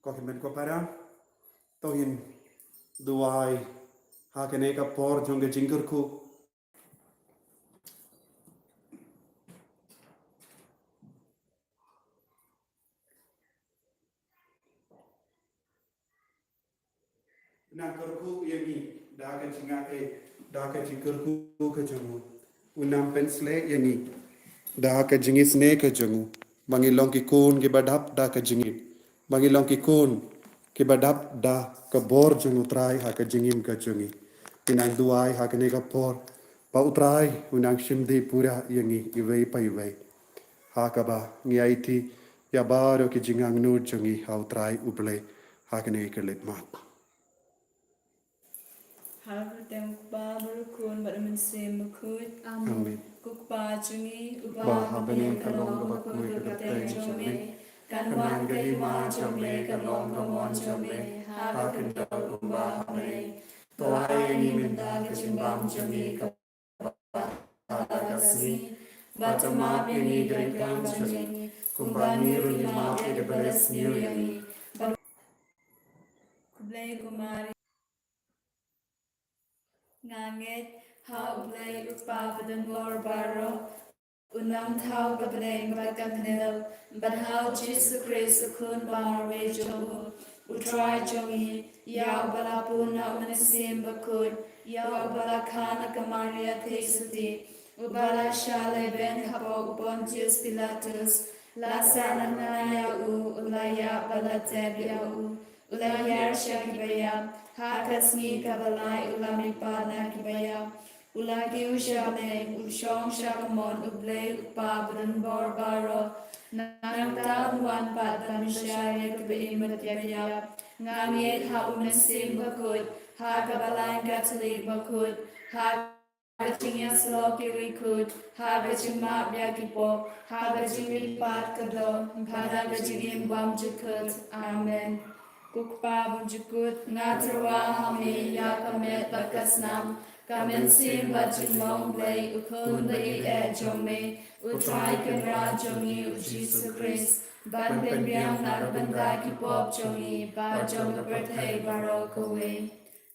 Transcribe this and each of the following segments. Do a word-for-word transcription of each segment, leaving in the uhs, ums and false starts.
Ko hynmen ko para, to ngin duwai ha kane ka por jong ka jingkyrkhu. Nang kyrkhu ïa ngi da ka jingaiei, da ka jingkyrkhu ka jong u. U nang pynshlei ïa ngi da ka jingisynei ka jong u, ba ngi long ki khun kiba dap da ka jingngeit, ba ngi long ki khun kiba dap da ka bor jong u Trai ha ka jingim ka jong ngi. Ngi nang duwai ha kane ka por ba u Trai u nang shim dih pura ïa ngi iwei pa iwei. Ha kaba ngi aiti ïa baroh ki jingangnud jong ngi ha u Trai U Blei ha kane ka leit mat. Ha ka kyrteng u Kpa bad u Khun bad u Mynsiem Bakhuid. Amen. Amen. Ko Kpa jong ngi uba ha bneng, ka long kaba khuid ka kyrteng jong me. Kan wan ka hima jong me, kan long ka mon jong me ha ka khyndew kumba ha bneng. To ai ïa ngi mynta ka jingbam jong ngi kaba ha ka sngi. Bad to map ïa ngi ki riewkam jong ngi, kumba ngi ruh ngi map ïa kiba leh sniew ïa ngi. Bad khublei ko Mari. Nga ngeit ha U Blei U Kpa badonbor baroh, u nongthaw ka bneng bad ka khyndew, bad ha U Jisu Khrist u Khun bamarwei jong u, U Trai jong ngi, ïa uba la pun na U Mynsiem Bakhuid, ïa uba la kha na ka Maria Theisotti, uba la shah lehbeiñ hapoh u Pontius Pilatus, la sahnarphna ïa u, u la ïap bad la tep ïa u, u la hiar sha kiba ïap, ha ka sngi kaba lai u la mihpat na kiba ïap. U la kiew sha bneng, u shong sha ka mon U Blei U Kpa badonbor baroh. Nangta un wan pat ban bishar ïa kiba im bad kiba ïap. Nga ngeit ha U Mynsiem Bakhuid, ha ka Balang Katholik bakhuid, ha ka jingïasyllok ki riewkhuid, ha ka jingmap ïa ki pop, ha ka jingmihpat ka doh, bad ha ka jingim bymjukut. Amen. Ko Kpa bymjukut, nga tyrwa ha me ïa ka met bad ka snam, ka mynsiem bad jinglong Blei, u Khun ba ïeit eh jong me, U Trai Kynrad jong ngi U Jisu Khrist, ban pynbiang na ka bynta ki pop jong ngi bad jong ka pyrthei baroh kawei.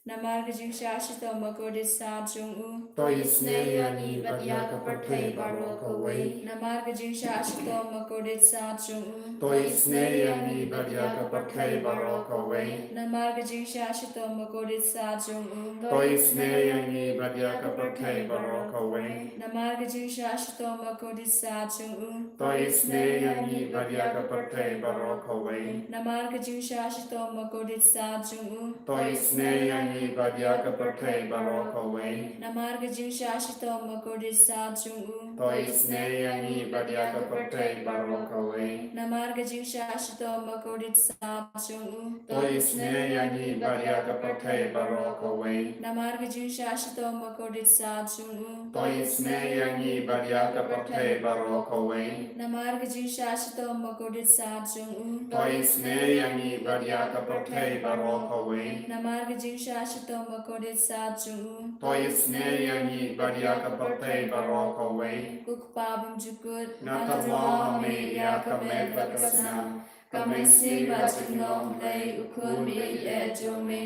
Namar ka jingshah shitom bakordit sat jong u, to isynei ïa ngi bad ïa ka pyrthei baroh kawei. Namar ka jingshah shitom bakordit sat jong u, to isynei ïa ngi bad ïa ka pyrthei baroh kawei. Namar ka jingshah shitom bakordit sat jong u, to isynei ïa ngi bad ïa ka pyrthei baroh kawei. Namar ka jingshah shitom bakordit sat jong u, to isynei ïa ngi bad ïa ka pyrthei baroh kawei. Namar ka jingshah shitom bakordit sat jong u, to isynei ïa ngi bad ïa ka pyrthei baroh kawei. Namar ka jingshah shitom bakordit sat jong u, to isynei ïa ngi bad ïa ka pyrthei baroh kawei. Namar ka jingshah shitom bakordit sat jong u, to isynei ïa ngi bad ïa ka pyrthei baroh kawei. Namar ka jingshah shitom bakordit sat jong u, to isynei ïa ngi bad ïa ka pyrthei baroh kawei. Namar ka jingshah shitom bakordit sat jong u, to isynei ïa ngi bad ïa ka pyrthei baroh kawei. Namar ka jingshah shitom bakordit sat jong u, to isynei ïa ngi bad ïa ka pyrthei baroh kawei. Ko Kpa bymjukut, nga tyrwa ha me ïa ka met bad ka snam, ka mynsiem bad jinglong Blei, u Khun ba ïeit eh jong me,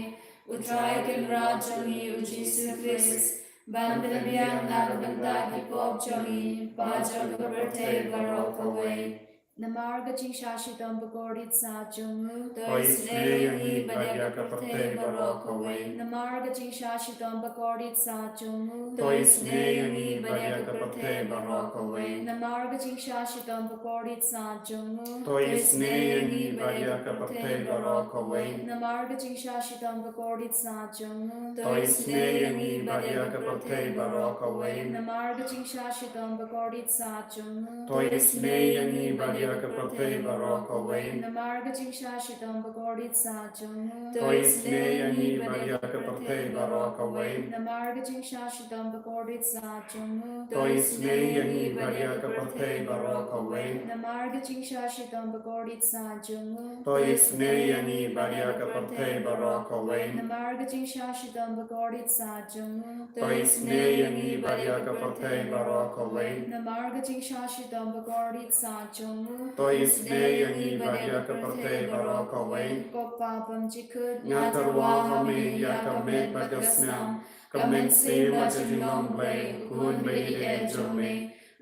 U Trai Kynrad jong ngi U Jisu Khrist, ban pynbiang na ka bynta ki pop jong ngi bad jong ka pyrthei baroh kawei. Namar ka jingshah shitom bakordit sat jong u, to isynei ïa ngi bad ïa ka pyrthei baroh kawei. Namar ka jingshah shitom bakordit sat jong u, to isynei ïa ngi bad ïa ka pyrthei baroh kawei. Namar ka jingshah shitom bakordit sat jong u, to isynei ïa ngi bad ïa ka pyrthei baroh kawei. Namar ka jingshah shitom bakordit sat jong u, to isynei ïa ngi bad ïa ka pyrthei baroh kawei. Namar ka jingshah shitom bakordit sat jong u, to isynei ïa ngi bad ïa ka pyrthei baroh kawei. Namar ka jingshah shitom bakordit sat jong u, to isynei ïa ngi bad ïa ka pyrthei baroh kawei. Namar ka jingshah shitom bakordit sat jong u, to isynei ïa ngi bad ïa ka pyrthei baroh kawei. Namar ka jingshah shitom bakordit sat jong u, to isynei ïa ngi bad ïa ka pyrthei baroh kawei. Namar ka jingshah shitom bakordit sat jong u, to isynei ïa ngi bad ïa ka pyrthei baroh kawei. Namar ka jingshah shitom bakordit sat jong u, To isynei ïa ngi bad ïa ka pyrthei baroh kawei. Ko Pa bymjukut, nga tyrwa ha me ïa ka met bad ka snam, ka mynsiem bad ka jinglong Blei, u Khun ba ïeit jong me,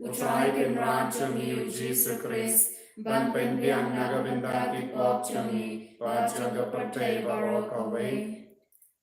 U Trai Kynrad jong ngi U Jisu Khrist, ban pynbiang na ka bynta ki pop jong ngi bad jong ka pyrthei baroh kawei.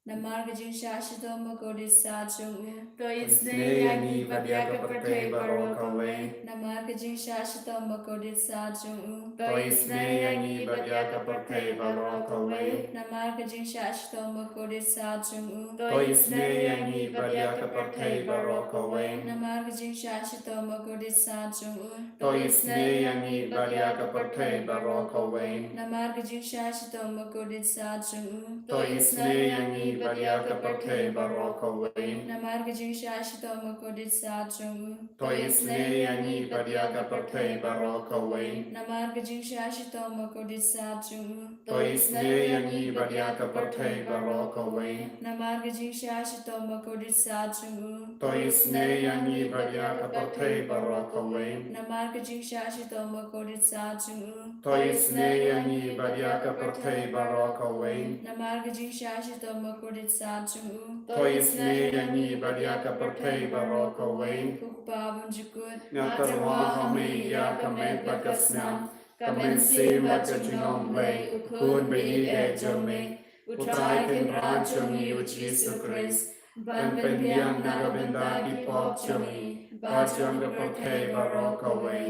Namar ka jingshah shitom ba kordit sat jong u. To isynei ïa ngi bad ïa ka pyrthei baroh kawei. Namar ka jingshah shitom ba kordit sat jong u. To isynei ïa ngi bad ïa ka pyrthei baroh kawei. Namar ka jingshah shitom ba kordit sat jong u. To isynei ïa ngi bad ïa ka pyrthei baroh kawei. Namar ka jingshah shitom ba kordit sat jong u. To isynei ïa ngi bad ïa ka pyrthei baroh kawei. Namar ka jingshah shitom ba kordit sat jong u. To isynei ïa ngi bad ïa ka pyrthei baroh kawei. Namar ka jingshah shitom ba kordit sat jong u. To isynei ïa ngi bad ïa ka pyrthei baroh kawei. Namar ka jingshah shitom ba kordit sat jong u. To isynei ïa ngi bad ïa ka pyrthei baroh kawei. Namar ka jingshah shitom ba kordit sat jong u. To isynei ïa ngi bad ïa ka pyrthei baroh kawei. Namar ka jingshah shitom ba kordit sat jong u. To isynei ïa ngi bad ïa ka pyrthei baroh kawei. Namar ka jingshah shitom ba kordit sat jong u. To isynei ïa ngi bad ïa ka pyrthei baroh kawei. Ko Pa bymjukut, nga tyrwa ha me ïa ka met bad ka snam, ka mynsiem bad ka jinglong Blei, u Khun ba ïeit jong me, U Trai Kynrad jong ngi U Jisu Khrist, ban pynbiang na ka bynta ki pop jong ngi bad jong ka pyrthei baroh kawei.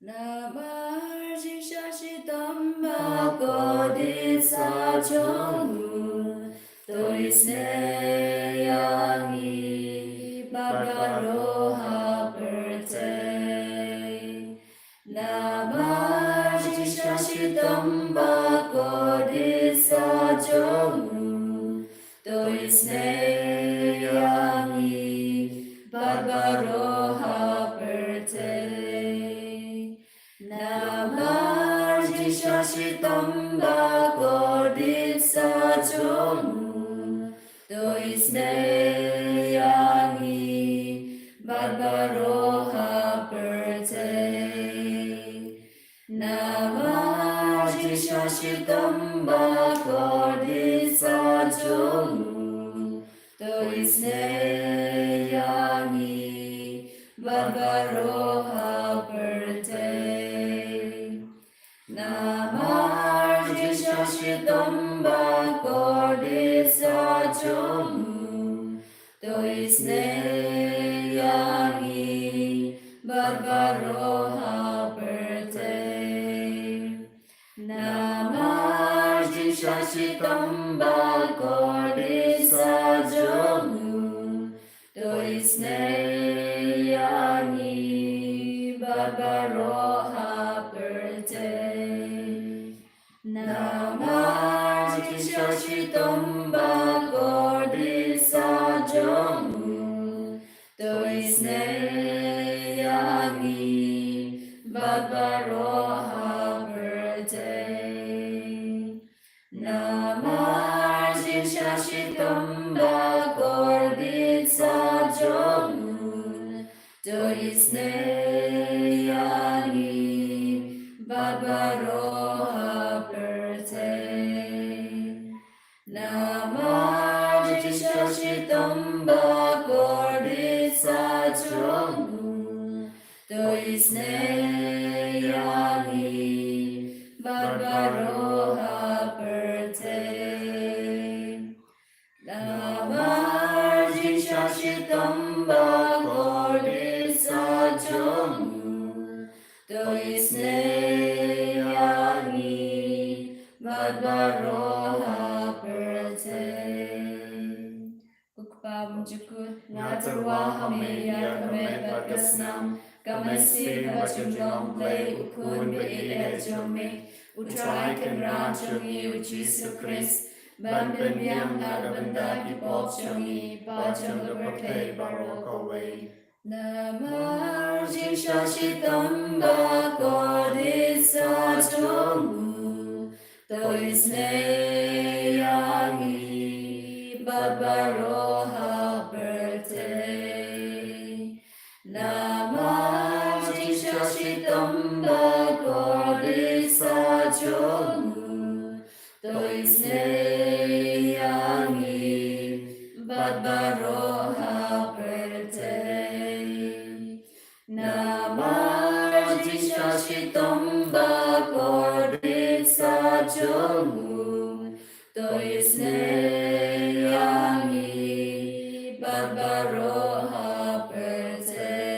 Namar jingshah shitom ba kordit sat jong u, to isynei ïa ngi bad baroh ha pyrthei. Namar jingshah shitom ba kordit sat jong u, to isynei ïa ngi bad baroh ha pyrthei. Namar jingshah shitom ba kordit sat jong u, to isynei ïa ngi bad baroh ha pyrthei. Namar jingshah shitom ba kordit sat jong u, to isynei ïa ngi bad baroh ha pyrthei. Namar jingshah shitom ba kordit sat jong u, to isynei ïa ngi bad baroh ha pyrthei. Namar jingshah shitom ba kordit sat jong u, to isynei ïa ngi bad baroh ha pyrthei. Namar jingshah shitom ba kordit sat jong u, to isynei ïa ngi bad baroh ha pyrthei. Namar jingshah shitom ba kordit sat jong u, to isynei ïa ngi bad baroh ha pyrthei. Namar jingshah shitom ba kordit sat jong u, to isynei ïa ngi bad baroh ha pyrthei. Namar jingshah shitom ba kordit sat jong u, to isynei ïa ngi bad baroh ha pyrthei. Ko Kpa bymjukut, nga tyrwa ha me ïa ka met bad ka snam, ka mynsiem bad ka jinglong Blei, u Khun ba ïeit jong me, u Trai Kynrad jong ngi u Jisu Khrist, ban pynbiang na ka bynta ki pop jong ngi bad jong ka pyrthei baroh kawei. Namar jingshah shitom ba kordit sat jong u, to isynei ïa ngi bad baroh ha pyrthei. Namar jingshah shitom bakordit sa jong u, to isynei ïa ngi bad baroh ha pyrthei. Namar jingshisha shitom bakordit sa jong u, to isynei ïa ngi bad baroh ha pyrthei.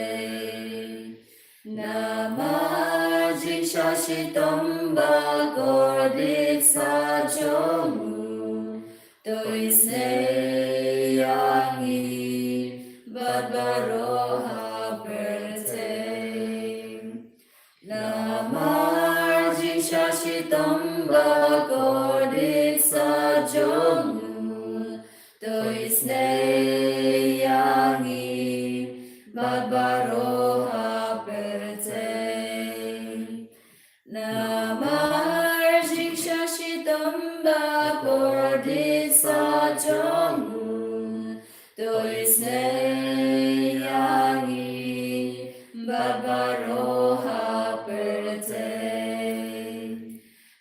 Namar jingshisha shitom bakordit sa jong u, to isynei ïa ngi bad baroh ha pyrthei. Namar jingshisha shitom bakordit sa jong u, to isynei ïa ngi bad baroh ha pyrthei. Namar jingshisha shitom bakordit sa jong u, to isynei ïa ngi bad baroh ha pyrthei.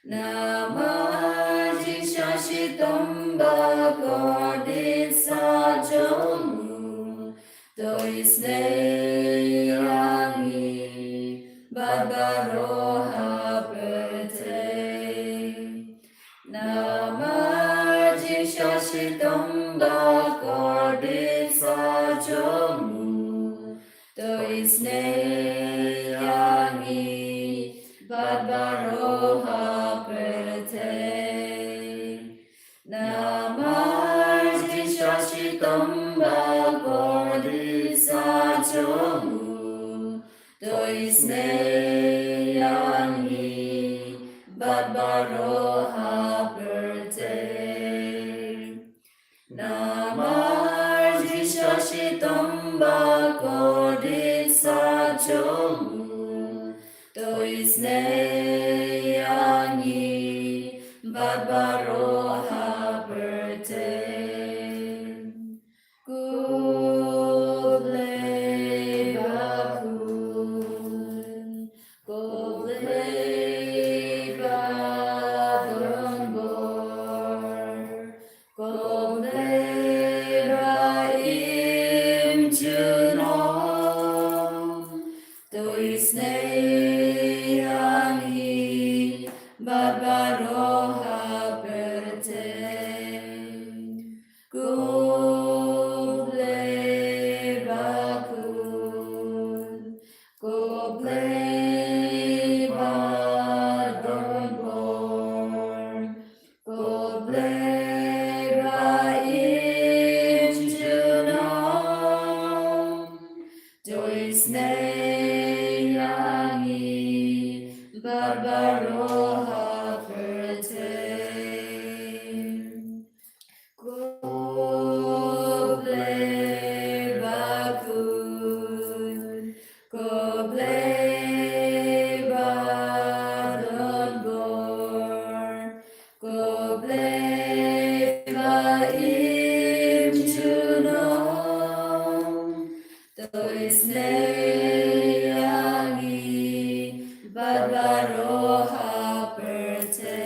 Namar jingshisha shitom bakordit sa jong u, to isynei ïa ngi bad baroh ha pyrthei. Namar jingshisha shitom bakordit sa jong u, to isynei ïa ngi bad baroh ha pyrthei. Namar jingshisha shitom bakordit sa jong u, to isynei ïa ngi bad baroh ha pyrthei. Namar jingshisha shitom bakordit sa jong u, to isynei ïa ngi bad baroh ha pyrthei. Ko Blei bakhuid, ko Blei badonbor, ko Blei ba-im junom, to isynei ïa ngi bad baroh ha pyrthei. Ko Blei bakhuid, ko Blei badonbor, ko Blei ba-im junom, to isynei ïa ngi bad baroh ha pyrthei. Ko Blei bakhuid, ko Blei badonbor, ko Blei ba-im junom, to isynei ïa ngi bad baroh ha pyrthei.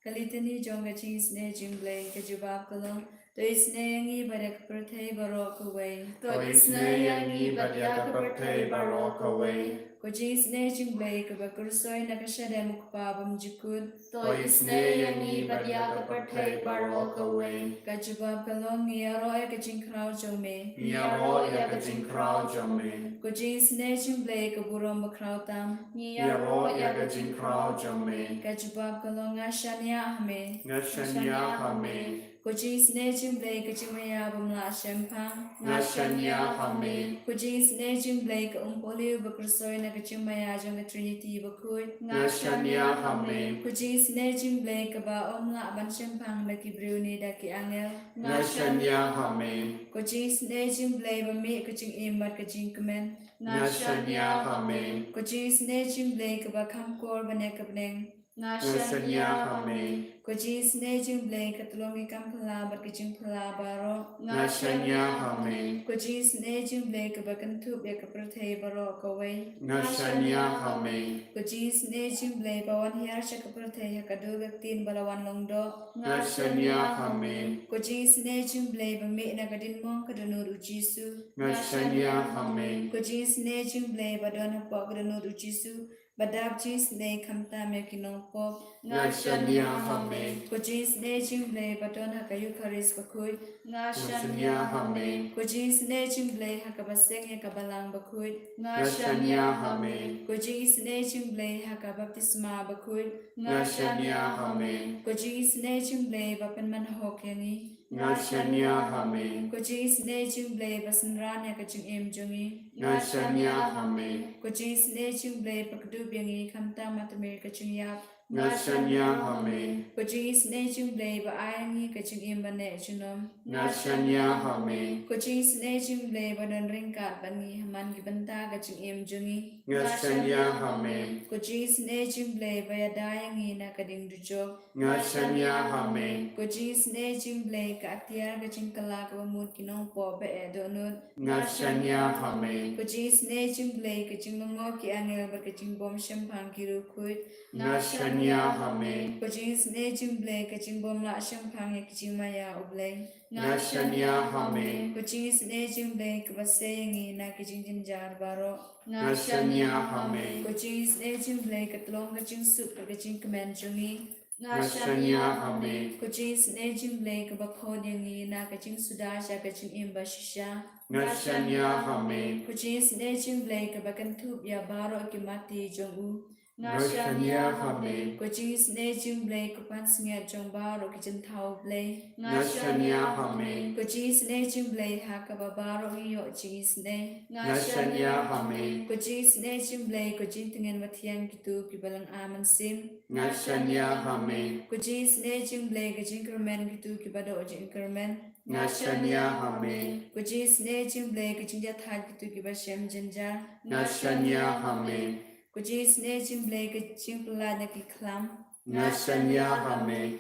Ka Litany jong ka jingisynei jong U Blei. Ka jubab ka long: To isynei ïa ngi bad ïa ka pyrthei baroh kawei. To isynei ïa ngi bad ïa ka pyrthei baroh kawei. Ka jingisynei jong U Blei kaba kyrsoi na ka shadem U Kpa bymjukut. To isynei ïa ngi bad ïa ka pyrthei baroh kawei. Ka jubab ka long: Ngi ïaroh ïa ka jingkhraw jong me. Ngi ïaroh ïa ka jingkhraw jong me. Ka jingisynei jong U Blei ka burom bakhraw tam. Ngi ïaroh ïa ka jingkhraw jong me. Ka jubab ka long: Nga shaniah ha me. Nga shaniah ha me. Ka jingisynei jong U Blei ka jingmaïa bym lah shemphang. Nga shaniah ha me. Ka jingisynei jong U Blei ka umpohliew ba kyrsoi na ka jingmaïa jong ka Trinity bakhuid. Nga shaniah ha me. Ka jingisynei jong U Blei kaba ym lah ban shemphang da ki briew ne da ki angel. Nga shaniah ha me. Ka jingisynei jong U Blei ba mih ka jingim bad ka jingkmen. Nga shaniah ha me. Ka jingisynei jong U Blei kaba kham kor ban ïa ka bneng. Nga shaniah ha me. Ko jingisynei jong U Blei, ka tyllong ki kam phylla bad ki jingphylla baroh. Nga shaniah ha me. Ko jingisynei jong U Blei, kaba kynthup ïa ka pyrthei baroh kawei. Nga shaniah ha me. Ko jingisynei jong U Blei, ba wan hiar sha ka pyrthei ha ka dur ka ktien ba la wan long doh. Nga shaniah ha me. Ko jingisynei jong U Blei, ba mih na ka diengphna ka dohnud U Jisu. Nga shaniah ha me. Ko jingisynei jong U Blei, ba don hapoh ka dohnud U Jisu, ba dap jingisynei khamtam ïa ki nongpop. Nga shaniah ha me. Ko jingisynei jong U Blei, ba don ha ka Eukharist bakhuid. Nga shaniah ha me. Ko jingisynei jong U Blei, ha kaba seng ïa ka balang bakhuid. Nga shaniah ha me. Ko jingisynei jong U Blei, ha ka baptisma bakhuid. Nga shaniah ha me. Ko jingisynei jong U Blei, ba pynman hok ïa ngi. Nga shaniah ha me. Ko jingisynei jong U Blei, ba synran ïa ka jingim jong ngi. Nga shaniah ha me. Ko jingisynei jong U Blei, ba kdup ïa ngi khamtam ha tmier ka jingïap. Nga shaniah ha me. Ko jingisynei jong U Blei, ba ai ïa ngi ka jingim ba neh junom. Nga shaniah ha me. Ko jingisynei jong U Blei, ba don ryngkat bad ngi ha man ki bynta ka jingim jong ngi. Nga shaniah ha me. Ko jingisynei jong U Blei, ba ïada ïa ngi na ka diengdujok. Nga shaniah ha me. Ko jingisynei jong U Blei, ka atiar ka jingkylla kaba mut ki nongpop ba eh dohnud. Nga shaniah ha me. Ko jingisynei jong U Blei, ka jinglyngngoh ki angel bad ka jingbym shemphang ki riewkhuid. Nga shaniah ha me. Ko jingisynei jong U Blei, ka jingbym lah shemphang ïa ki jingmaïa U Blei. Nga shaniah ha me. Ko jingisynei jong U Blei, kaba sei ïa ngi na ki jingjynjar baroh. Nga shaniah ha me. Ko jingisynei jong U Blei, ka tyllong ka jingsuk bad ka jingkmen jong ngi. Nga shaniah ha me. Ko jingisynei jong U Blei, kaba khot ïa ngi na ka jingsuda sha ka jingim bashisha. Nga shaniah ha me. Ko jingisynei jong U Blei, kaba kynthup ïa baroh ki mati jong u. Nga shaniah ha me. Ko jingisynei jong U Blei, ko pansngiat jong baroh ki jingthaw Blei. Nga shaniah ha me. Ko jingisynei jong U Blei, ha kaba baroh ngi ïoh jingisynei. Nga shaniah ha me. Ko jingisynei jong U Blei, ko jingtngen bathiang kito kiba lynga mynsiem. Nga shaniah ha me. Ko jingisynei jong U Blei, ka jingkyrmen kito kiba doh jingkyrmen. Nga shaniah ha me. Ko jingisynei jong U Blei, ka jingjahthait kito kiba shem jynjar. Nga shaniah ha me. Ko jingisynei jong U Blei, ka jingpyllait na ki khlam. Nga shaniah ha me.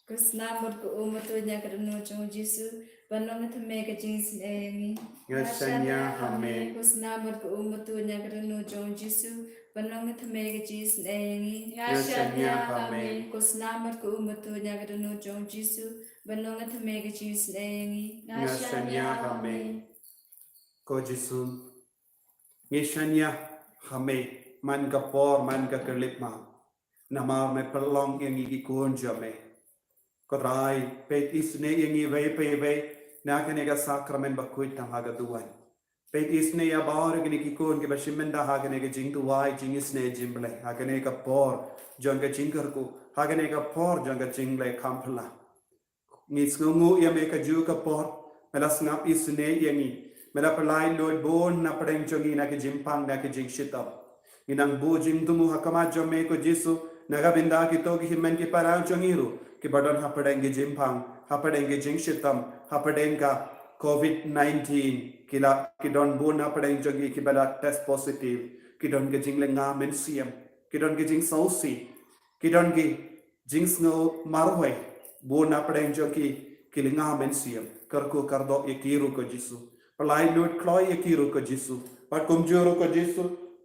Ko snam bad ko um ba tuid na ka dohnud jong U Jisu, ban long ka thymmei ka jingisynei ïa ngi. Nga shaniah ha me. Ko snam bad ko um ba tuid na ka dohnud jong U Jisu, ban long ka thymmei ka jingisynei ïa ngi. Nga shaniah ha me. Ko snam bad ko um ba tuid na ka dohnud jong U Jisu, ban long ka thymmei ka jingisynei ïa ngi. Nga shaniah ha me. Ko Jisu, ngi shaniah ha me, man ka por, man ka khyllipmat. Namar me pynlong ïa ngi ki khun jong me. Ko Trai, peit isynei ïa ngi iwei pa iwei, na kane ka sakramen bakhuid tang ha ka duwan. Peit isynei ïa baroh kine ki khun kiba shim bynta ha kane ka jingduwai, jingisynei jong U Blei, ha kane ka por jong ka jingkyrkhu, ha kane ka por jong ka jingleh kham phylla. Ngi sngewnguh ïa me kajuh ka por, me la sngap isynei ïa ngi, me la pyllait luid bun na pdeng jong ngi na ki jingpang na ki jingshitom. Ngi nang buh jingthmu ha khmat jong me ko Jisu, na ka bynta kito ki hynmen ki para jong ngi ruh, kiba don ha pdeng ki jingpang, ha pdeng ki jingshitom, ha pdeng ka covid nineteen, ki la, ki don bun na pdeng jong ngi kiba la test positive, ki don ki jinglynga mynsiem, ki don ki jingsngewsih, ki don ki jingsngew marwei, bun na pdeng jong ki, ki lynga mynsiem, kyrkhu kyrdoh ïa ki ruh ko Jisu. Pyllait luid kloi ïa ki ruh ko Jisu. Bad kumjuh ruh ko Jisu,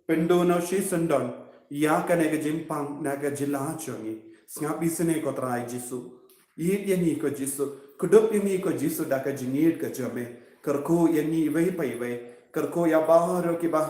pynduh noh shisyndon ïa kane ka jingpang na ka jylla jong ngi. Sngap isynei ko Trai Jisu. Ïeit ïa ngi ko Jisu. Kdup ïa ngi ko Jisu da ka jingïeit ka jong me. Kyrkhu ïa ngi iwei pa iwei. Kyrkhu ïa baroh kiba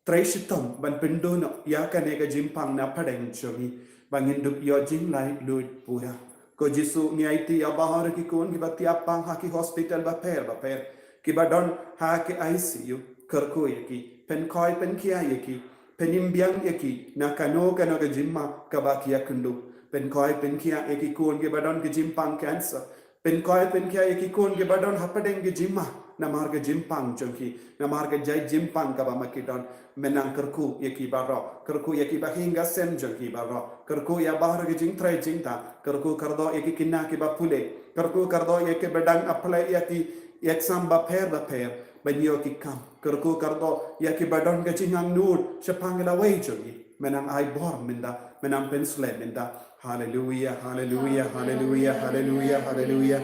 trei shitom ban pynduh noh ïa kane ka jingpang na pdeng jong ngi, ba ngin dup ïoh jinglait luid pura. Ko Jisu, ngi aiti ïa baroh ki khun kiba thiah pang ha ki hospital bapher bapher, kiba don ha ki I C U, kyrkhu ïa ki, pynkhoi pynkhiah ïa ki, pynim biang ïa ki na kano kano ka jingma kaba ki ïakynduh, pynkhoi pynkhiah ïa ki khun kiba don ki jingpang cancer, pynkhoi pynkhiah ïa ki khun kiba don hapdeng ki jingma, namar ka jingpang jong ki, namar ka jait jingpang kaba ma ki don. Me nang kyrkhu ïa ki baroh, kyrkhu ïa kiba hiar ka sem jong ki baroh, kyrkhu ïa baroh ki jingtrei jingtah, kyrkhu kyrdoh ïa ki khynnah kiba pule, kyrkhu kyrdoh ïa kiba dang apply ïa ki exam bapher bapher ban ïoh ki kam, kyrkhu kyrdoh ïa kiba don ka jingangnud shaphang ka lawei jong ki. Men nang ai bor mynta, men nang pynshlei mynta. Haleluya, haleluya, haleluya, haleluya, haleluya.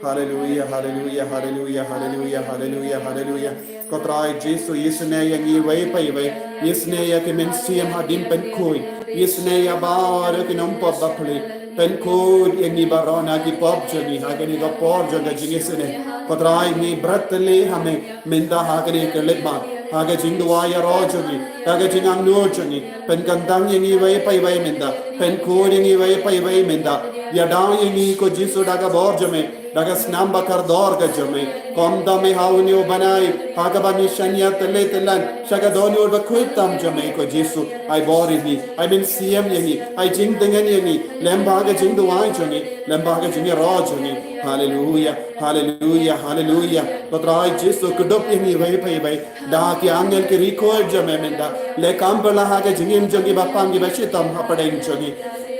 Haleluya, haleluya, haleluya, haleluya, haleluya, haleluya. Ko Trai Jisu, isynei ïa ngi iwei pa iwei. Isynei ïa ki mynsiem hadien pynkhuid. Isynei ïa baroh ki nongpop bapli. Pynkhuid ïa ngi baroh na ki pop jong ngi ha kane ka por jong ka jingisynei. Ko Trai, ngi bret lem ha me mynta ha kane ka lipmat, ha ka jingduwai ïaroh jong ngi, ha ka jingangnud jong ngi. Pynkyntang ïa ngi iwei pa iwei mynta. Pynkhuid ïa ngi iwei pa iwei mynta. Ïada ïa ngi ko Jisu da ka bor jong me, da ka snam ba kordor ka jong me. Kumta me ha une u bnai, ha kaba ngi shaniah tylli tyllan sha ka dohnud bakhuid tam jong me ko Jisu. Ai bor ïa ngi, ai mynsiem ïa ngi, ai jingtngen ïa ngi lem bad ka jingduwai jong ngi, lem bad ka jingïaroh jong ngi. Haleluya, haleluya, haleluya. Ko Trai Jisu, kdup ïa ngi iwei pa iwei da ki angel ki riewkhuid jong me mynta. Leh kam pyrshah ha ka jingim jong ki bapang ki bashitom hapdeng jong ngi.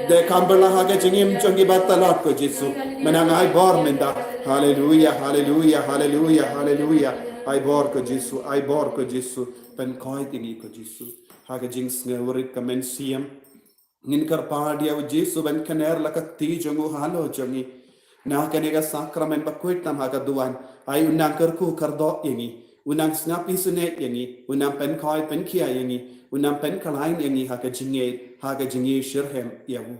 Leh kam pyrshah ha ka jingim jong ki batlot ko Jisu. Men nang ai bor mynta. Haleluya, haleluya, haleluya, haleluya. Ai bor ko Jisu, ai bor ko Jisu. Pynkhuid ïa ngi ko Jisu ha ka jingsngewrit ka mynsiem. Ngin kyrpad ïa u Jisu ban kner la ka kti jong u halor jong ngi. Na kane ka sakramen bakhuid tam ha ka duwan, ai u nang kyrkhu kyrdoh ïa ngi, u nang sngap isynei ïa ngi, u nang pynkhuid pynkhiah ïa ngi, u nang pynkhlaiñ ïa ngi ha ka jingïeit, ha ka jingïeit shitrhem ïa u.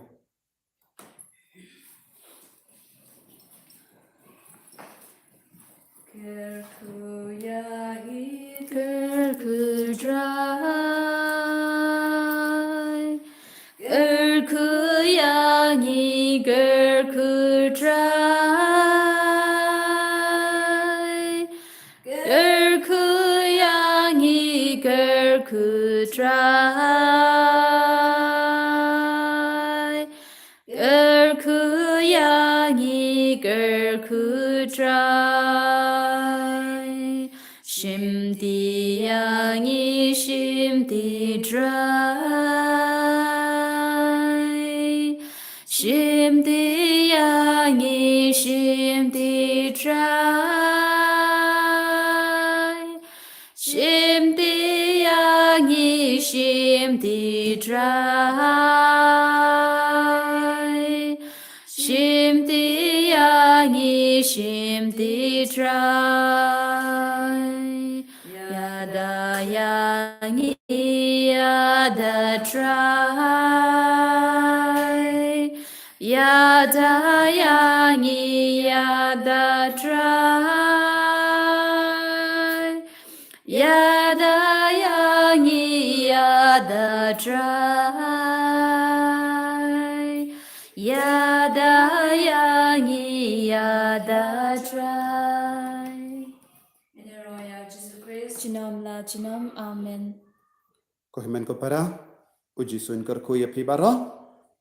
Kyrkhu ïa ngi, kyrkhu Trai. Kyrkhu ïa ngi, kyrkhu Trai. Kyrkhu ïa ngi, kyrkhu Trai. Kyrkhu ïa ngi, kyrkhu Trai. Shimti ïa ngi, shimti Trai. Shimti ïa ngi, shimti Trai. Shimti ïa ngi, shimti Trai. Shimti ïa ngi, shimti Trai. Ïada ïa ngi, ïada Trai. Ïada ïa ngi, ïada Trai. Ïada ïa ngi, ïada Trai. Ïada ïa ngi, ïada Trai. Ïa Jisu Khrist junom la junom. Amen. Ko hynmen ko para, u Jisu un kyrkhu ïa phi baroh.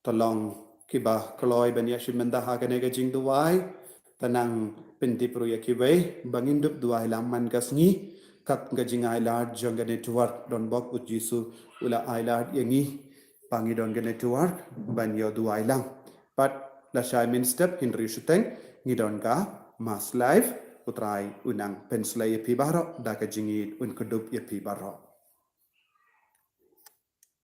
To long kiba kloi ban ïashim bynta ha kane ka jingduwai. To nang pyntip ruh ïa kiwei ba ngin dup duwai lang man ka sngi. Kat ka jingailad jong ka network, don bok u Jisu u la ailad ïa ngi ba ngi don ka network ban ïa duwai lang. Pat lashai mynstep hynriew shiteng ngi don ka Mass live. U Trai u nang pynshlei ïa phi baroh da ka jingïeit, un kdup ïa phi baroh.